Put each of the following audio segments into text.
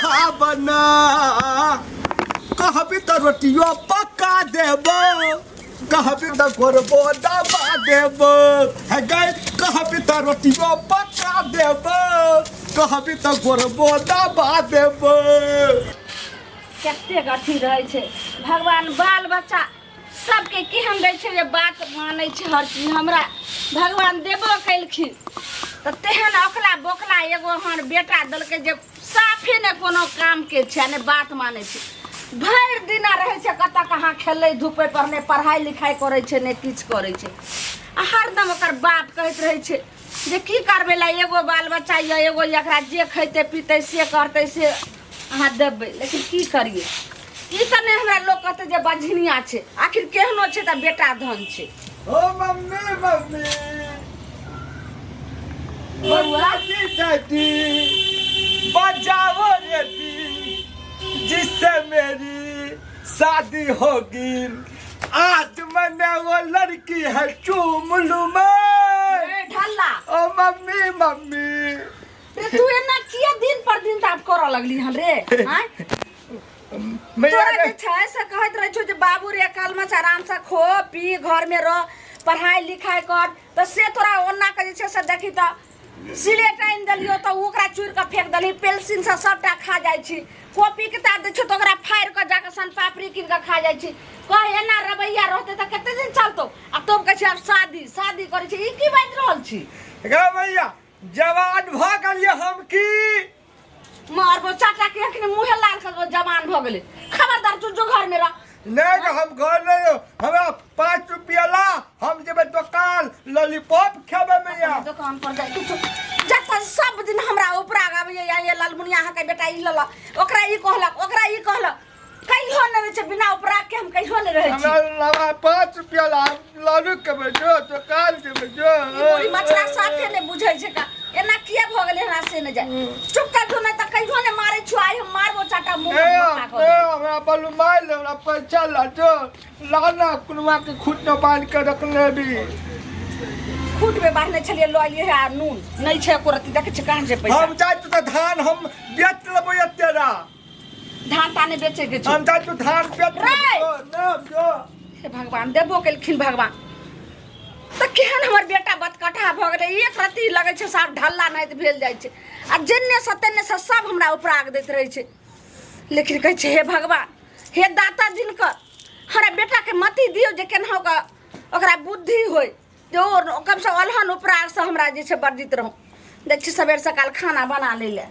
दुल्हा बना कहबी तऽ रोटियो पका देबो कहबी तऽ गोरबो दबा देबो हे गै कहबी तऽ रोटियो पका देबो कहबी तऽ गोरबो दबा देबो। कतेक अथी रहै छै भगवान बाल बच्चा सबके केहन दै छै जे बात मानै छै हर चीज। हमरा भगवान देबो केलखिन तऽ तेहन ओकला बोकला एगो हमर बेटा देलकै जे साफे नहि कोनो कामके छै आ नहि बात मानै छै। भरि दिना रहै छै कतऽ कहाँ खेलै धूपै पर, नहि पढ़ाइ लिखाइ करै छै नहि किछु करै छै। आ हरदम ओकर बाप कहैत रहै छै जे की करबै ला एगो बाल बच्चा यऽ एगो एकरा जे खैतै पीतै से करतै से अहाँ देबै, लेकिन की करियै ई तऽ नहि हमरा लोक कहतै जे बझनिया छै, आखिर केहनो छै तऽ बेटा धन छै। ओ मम्मी मम्मी बौआ दादी दादी बजाओ रे दी जिससे मेरी शादी होगी, आज मैंने वो लड़की है चूम लूं मैं। ए, ढल्ला। ओ मम्मी मम्मी रे तू एना किया दिन पर दिन ताप करऽ लगली हन रे? आँय? मैया तोरा जे छै से कहैत रहै छौ जे बाबू रे कलमे से आराम से खो पी घर में रह पढ़ाई लिखाई कर, तऽ से तोरा ओना के जे छै से देखी तऽ सिलेट आनि देलियौ तऽ ओकरा चूरि कऽ फेंक देलही, पेंसिल से सबटा खा जाइ छी, कॉपी किताब दै छौ तऽ ओकरा फाड़ि कऽ जाकऽ सन पापड़ी कीन कऽ खा जाइ छी। कह एना रवैया रहतै तऽ कते दिन चलतौ? आ तों कहै छी आब शादी शादी करै छी, ई की बाजि रहल छी? गे मैया जवान भऽ गेलियै हम की? मारबो चाचा के अखने मुँहे लाल कर देबो, जवान भऽ गेलै। खबरदार तू जो घर में रह। नहीं तो हम घर नहीं हो, हमरा 5 रुपया ला हम जेबै दोकान लॉलीपॉप खेबै मैया। अपना दोकान पर जाय किछु जतऽ सब दिन हमरा ऊपरा आबैया या ये लालमुनिया अहाँके बेटा ई ललक ओकरा ई कहलक ओकरा ई कहलक, कहियो नहि रहै छै बिना उपरा के, हम कहियो नहि रहै छी। हमरा लगा 5 रुपया ला हम लालू खेबै जो दोकान जेबै जो। ई बुढ़ी मछरा साफे नहि बुझै छै का एना किया भऽ गेलै हमरा से नहि जाय। चुप कर जो, नहि तऽ कहियो नहि मारै छौ, आइ हम मारबो चाटा मुँह ए, में धोखा कऽ ए, देबो। हमरा बलू मारि ले, हमरा पैसा ला जो लाना कुनवा के खूट में बांध के रखले भी। खूट में बांधने छलियै लऽ एलियै आ नून नहि छै एको रत्ती, देखै छियै कहाँ छै पैसा। हम जाइ छी तऽ धान हम बेच लेबै एतेरा। धान तान नहि बेचै के छै। हम जाइ छी धान बेच रे! लेबै, नहि जो। हे भगवान देबो केलखिन भगवान तऽ केहन हमर बेटा बतकटहा भऽ गेलै, एक रत्ती लगै छै साफ ढल्ला नाहित भेल जाइ छै आ जेन्ने से तेन्ने से सब हमरा उपराग दैत रहै छै। लेकिन कहै छै हे भगवान हे दाता दिनकर हमरा बेटाके मति दियौ जे केनाहु कऽ ओकरा बुद्धि होय जे ओ कमसँ अलहन उपरागसँ हमरा जे छै वर्जित रहूँ। देखै छी सबेर सकाल खाना बना लै लए।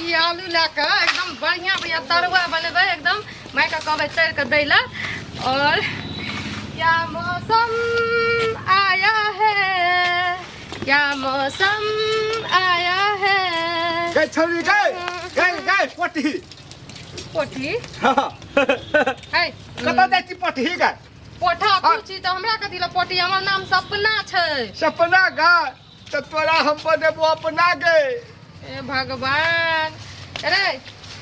ई आलू लए कऽ एकदम बढ़िआँ बढ़िआँ तरुआ बनेबै, एकदम मायके कहबै तरि कऽ दै लए। और क्या मौसम आया है, क्या मौसम आया है। गै छौरी गै गै गै पोठी पोठी हाँ। है कतऽ जाइ छी पोठी गै? पोठा तू छी तऽ हमरा कथी लए पोठी, हमर नाम सपना छै। सपना गै तऽ तोरा हम बनेबो अपना गे। ए भगवान अरे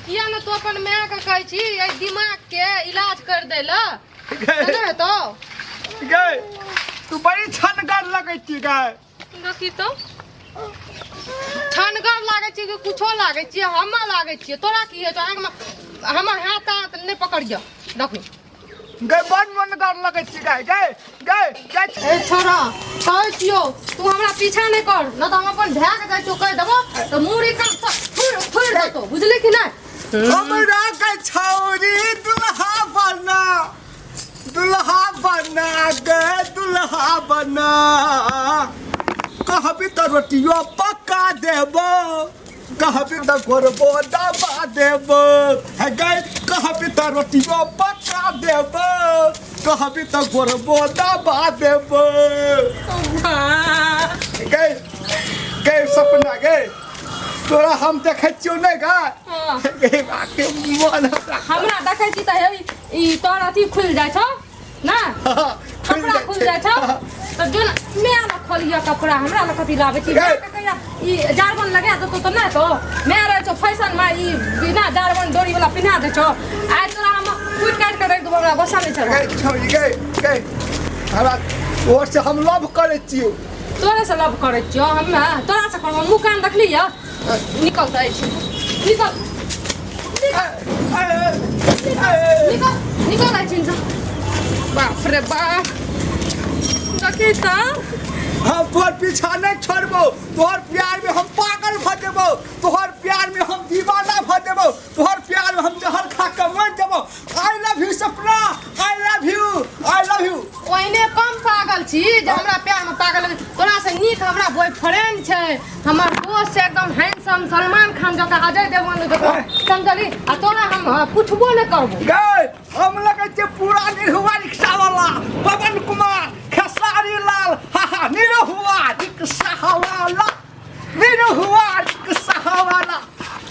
किया ने तू अपन माय के कहै छी एहि दिमाग के इलाज कर दै लए, नहि हेतौ? गै तू बड़ी छनगर लगै छी गै। देखी तो छनगर लागै छी कि कुछो लागै छियै, हमे लागै छियै तोरा की होइ छौ? आँखिमे हमर हाथ ताथ नहि पकड़ियऽ। देखू गै बड़ मनगर लगै छी गै गै गै गै। ए छोरा कहै छियौ तू हमरा पीछा नहि कर, न तऽ हम अपन भाय के जाइ छियौ कहि देबो तऽ मूड़ी कान सब फुरि फुरि देतौ, बुझली कि नहि? हमरा के छौरी दुल्हा बना दुल्हा बना गे दुल्हा बना कहबी तऽ रोटियो पका देबो कहबी तऽ गोरबो दबा देबो हे गै कहबी तऽ रोटियो पका देबो कहबी तऽ गोरबो दबा देबो गै गै सपना गै तोरा हम देखै छियौ नहि गै। हाँ। गै बाके मन हमरा हमरा देखै छी तऽ हे ई तोहर अथी खुलि जाइ छौ ना? कपड़ा खुल जाइ छौ तऽ जो मैं ना खोलिया कपड़ा, हमरा लग कथी लाबै छी? गै। माँ के कहिया ई जारबन लगा देतौ तऽ नहि तो मैं रहै छौ फैशन में ई बिना जारबन डोरी वाला पिन्हा दै छौ। आइ तोरा हम कुटि काटि कऽ राखि देबौ, हमरा गुस्सा नहि छौ। गै छौरी गै गै हमरा तोहर से हम लव करै छियौ। तोरे से लव करै छियौ हमे? तोरा से करबौ? मुँह कान देखली यऽ? निकल तऽ अछि, निकल। निकल निकल आई छिन बाप रे बाप देखी तऽ हम तोहर पीछा नहीं छोड़बो तोहर प्यार में हम पागल भ जेबो तोहर प्यार में हम दीवाना भ जेबो तोहर प्यार में हम जहर खा के मर जेबो I love you Sapna I love you I love you ओहिने कम पागल छी जे हमरा प्यार में पागल हो गेल। तोरा से नीक हमरा बॉयफ्रेंड छै हमर दोस्त छै एकदम हैंडसम सलमान खान जकाँ अजय देवगन जकाँ समझली आ तोरा हम पुछबो नहि करबो गए हम लगै छै पूरा निरहुआ रिक्शा वाला पवन कुमार खेसारी लाल हा हा निरहुआ रिक्शा वाला निरहुआ रिक्शा वाला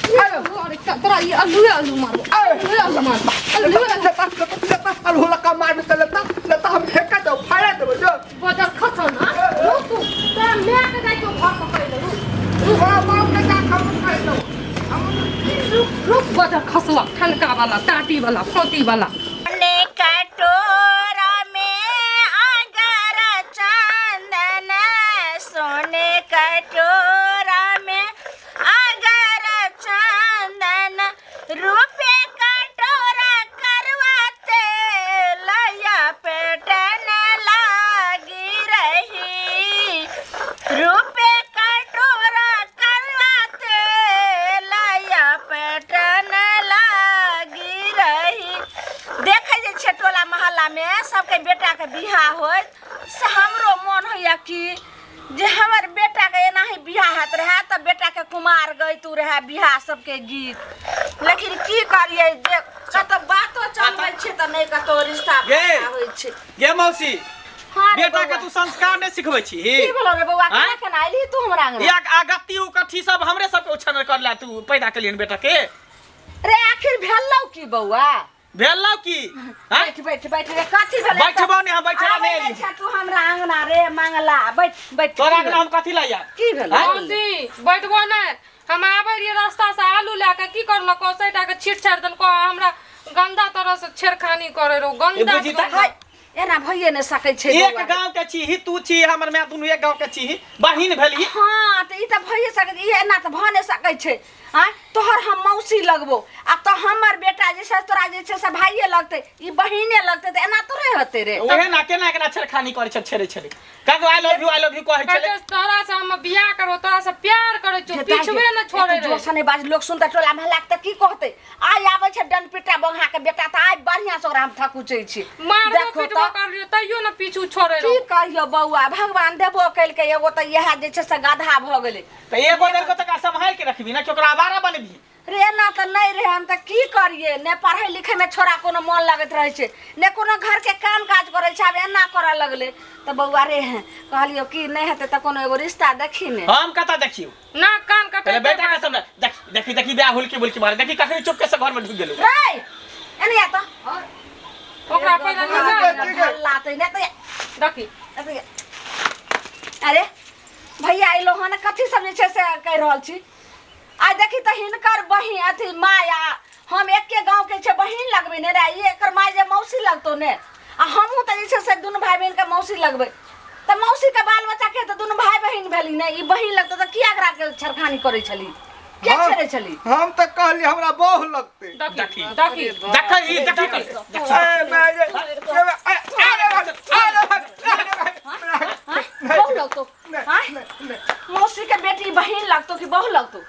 तोरा ई अल्लुए अल्लू मारबो अल्लुए अल्लू मारबो अल्लुए अल्लू लेता लेता अल्लू लका मार में लेता लेता हम फेंका दो फाड़ा दो जो बजर खसो ना रुक तू तोरा माय के जाइ छौ घर पकड़ि ले रुक तोरा बाप के का खबर कर दो रुक रुक बजर खसवा ठनका वाला टाटी वाला फोती वाला सोने कटोरा में अगर चंदन सोने कटोरा में अगर चंदन रूपे कटोरा करवाते लया पेटन लागी रही रूपे कटोरा करवाते लया पेटन लागी रही देखै जे छियै टोला मोहल्लामे सबके बेटाके बियाह होइत से हमरो मोन होइए कि जे हमर बेटाके एनाही बियाह होइत रहए तऽ बेटाके कुमार गैतू रहए बियाह सबके गीत लेकिन की करियै जे कतौ बातो चलबै छियै तऽ नहि कतौ रिश्ता गे। होइ छै गे मौसी हाँ रे बेटा के बौआ। तू संस्कार नहीं सिखबै छी की भेलौ रे बौआ आँय? केना केना अयलही तू हमरा अंगना या अगत्ती उकट्ठी सब हमरे सबके उछन कर ला तू पैदा केलियन बेटा के रे आखिर भेलौ की बौआ भेलौ की आँय? बैठ बैठ बैठ रे कथी भेलै बैठबौ नहि, हम बैठबा आबै नहि नहि छै तू हमरा अंगना रे मंगला बैठ बैठ तोरा अंगना हम कथी लैया की भेलै आँय? मौसी बैठबो नहि हम आबै रहियै रास्ता से आलू लए कऽ की करलको सैटा के छीट छाड़ि देलको आ हमरा गंदा तरह से छेड़खानी करे रहो गंदा ए, बुझी तऽ- हाय एना भइए नहि सकै छै एक बौआ। गांव के छी तू छी हमर माय दुनू एक गांव के छी बहिन भेली हाँ तऽ ई तऽ भइए सकै ई एना तऽ भऽ नहि सकै छै आँय तोहर हम मौसी लगबो आ तऽ हमर बेटा जे छै तोरा जे छै से भाइये लगतै ई बहिने लगतै तऽ एना थोड़े हेतै रे ओहे ना केना केना छेड़खानी करै छै छेड़े छेड़े कहो I love you I love you कहै छले कहै तोरा से हम बियाह करबो तोरा से प्यार करै छौ पिछबे न छोड़े जोर से नहि बाज लोक सुनतै टोला महला के तऽ की कहतै आइ आबै छै डनपिटा बंहा के बेटा तऽ आइ बढ़िआँ से ओकरा हम थकुचै छी मारबो देखो पिटबो तऽ करलियो तैयो न पीछू छोड़े की कहियो बौआ भगवान देबो केलकै एगो तऽ इएह जे छै से गधा भऽ गेलै तऽ एगो देलको तऽ सम्हारि के रखबी ना कि ओकरा आवारा बनबी रे एना तऽ नहि रहै हम तऽ की करियै नहि पढ़ै लिखैमे छोड़ा कोनो मोन लगैत रहै छै नहि कोनो घरके काम काज करै छै आब एना करऽ लगलै तऽ बौआ रे कहलियौ कि नहि हेतै तऽ कोनो एगो रिश्ता देखी ने हम कतऽ देखियौ ना कान कटे पहिले बेटा के समझ देख देखी देखी ब्याह हुलकी बुलकी मारे देखी कखनी चुपके से घर में ढुक गेलो रे एने आ तऽ ओकरा पहिले निकाल ठीक है। लाते नहि तऽ देखी अरे अरे भैया अयलहुँ हन कथी सब जे छै से कहि रहल छी आइ देखी तऽ हिनकर बहिन अथी माय आ हम एके गाँवके छै बहिन लगबै ने रे ई एकर माय जे मौसी लगतौ ने आ हमहूँ तऽ जे छै से दुनू भाय बहिनके मौसी लगबै तऽ मौसीके बाल बच्चाके तऽ दुनू भाय बहिन भेली ने ई बहिन लगतौ तऽ किया एकरा के छेड़खानी करै छली किया छेड़ै छली हम तऽ कहली हमरा बहु लगतै देखी देखी देखै ही देखी कर ए, मैं ये- ए, ए, अरे भाई, अरे भाई, अरे भाई, हाँ? बहु लगतौ नहीं, हाँ? नहीं, नहीं। मौसी के बेटी बहिन लगतौ कि बहु लगतौ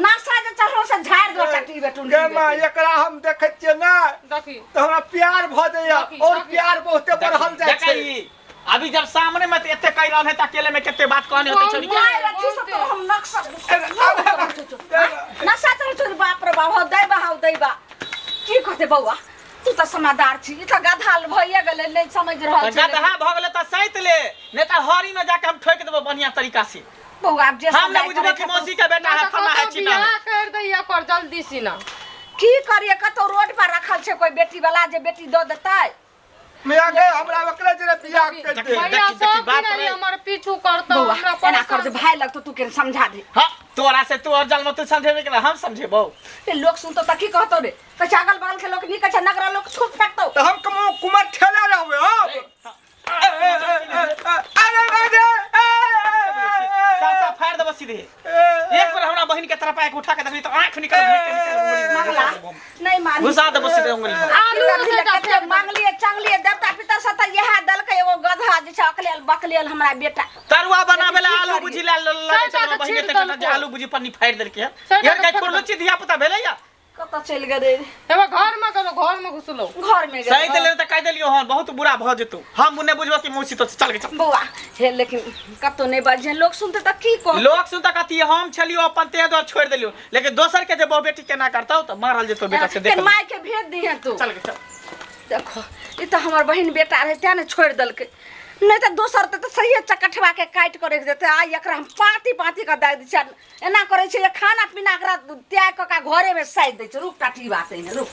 नासा जे चढ़ो से झाड़ दो चटी बेटुन गे माँ एकरा हम देखै छियै ने देखी तऽ हमरा प्यार भऽ जाइए देखी, और देखी। प्यार बहुते बढ़ल जाइ देखै छै ही अभी जब सामने में तो एते कहि रहल है त अकेले में कते बात कहने होते छोड़ी के माय रथी से तो हम नक्शा नशा चढ़ छोड़ बाप रे बाप हो दैबा हो दैबा की कहते बौआ तू तऽ समादार छी ई तऽ गधा भइए गेलै नहि समझ रहल तऽ छै गदहा भऽ गेलै तऽ सैत ले नहि तऽ हरी में जाके हम ठोकि देबो बढ़िया तरीका से बौआ आब जे हम समझाइ नहि बुझबो करै कि छथुन। मौसी के बेटा है फलना है चिन्ना है बियाह कर दैया कर जल्दी सिना की करिए कतौ रोड पर रखल छै कोई बेटी वाला जे बेटी दऽ देतै मिया गे हमरा ओकरे जरे बियाह कर दे देखी, भैया देखी, सब बाप दिन रे। हमर पीछू करतो बौआ हमरा एना कर जे परेशान भाय लगतो तू के समझा दे हाँ तोरा से तू और जन्म तू समझेबे के हम समझेबो रे लोग सुनतो त की कहतो रे कहै छै अगल बगल के लोग नी कहै छै नगरा लोग थूक फेंकतो तऽ हम कमो कुमार ठेला रहबै हम अरे अरे साफ साफ फाड़ देबो सीधे। एक बार हमरा बहिन के तरफ आके उठा के देखली तो आंख निकल मांगला नहीं मारी। घुसा देबो सीधे उंगली में। आलू आलू से मांगलिए चंगलिए देवता पिता से तऽ इएह देलकै एगो गधा जे छै अकलेल बकलेल हमरा बेटा। तरुआ बनाबे ला आलू की बुझी ला लगे सैटा छल के बहिन के छील तटा जे देलको। आलू बुझी पन्नी फाड़ि देलकै हन। सैटा यार के काय फेंक छोड़लो छी धिया पुता भेलै या कतऽ चलि गेलै? एगो घर में गेलो, घर में घुसलो। घर में गेलै। सही देले तऽ कहि देलियो हन, बहुत बुरा भऽ जेतौ। हम नहि बुझबो कि मौसी तो चल के चल। बौआ हे, लेकिन कतौ नहि बाजिहे, लोक सुनते तऽ की कहत? लोक सुनता कथी, हम छलियो अपन ते द्वार छोड़ि देलियो, लेकिन दोसर के जे बहु बेटी केना करतौ तऽ मारल जेतौ बेटा से देख। माय के भेज दिहे तू। चल के चल। देखो ई तऽ हमर बहिन बेटा रहै तें ने छोड़ि देलकै, नहि तऽ दोसर तऽ सहिए चकठवा के काटि कऽ राखि देतै। आइ एकरा हम पाँति पाँति कऽ दए दै छियै। एना करै छै जे खाना पीना एकरा त्याग कऽ कऽ घरेमे साजि दै छै। रुक टाटी बात एहिने रुक।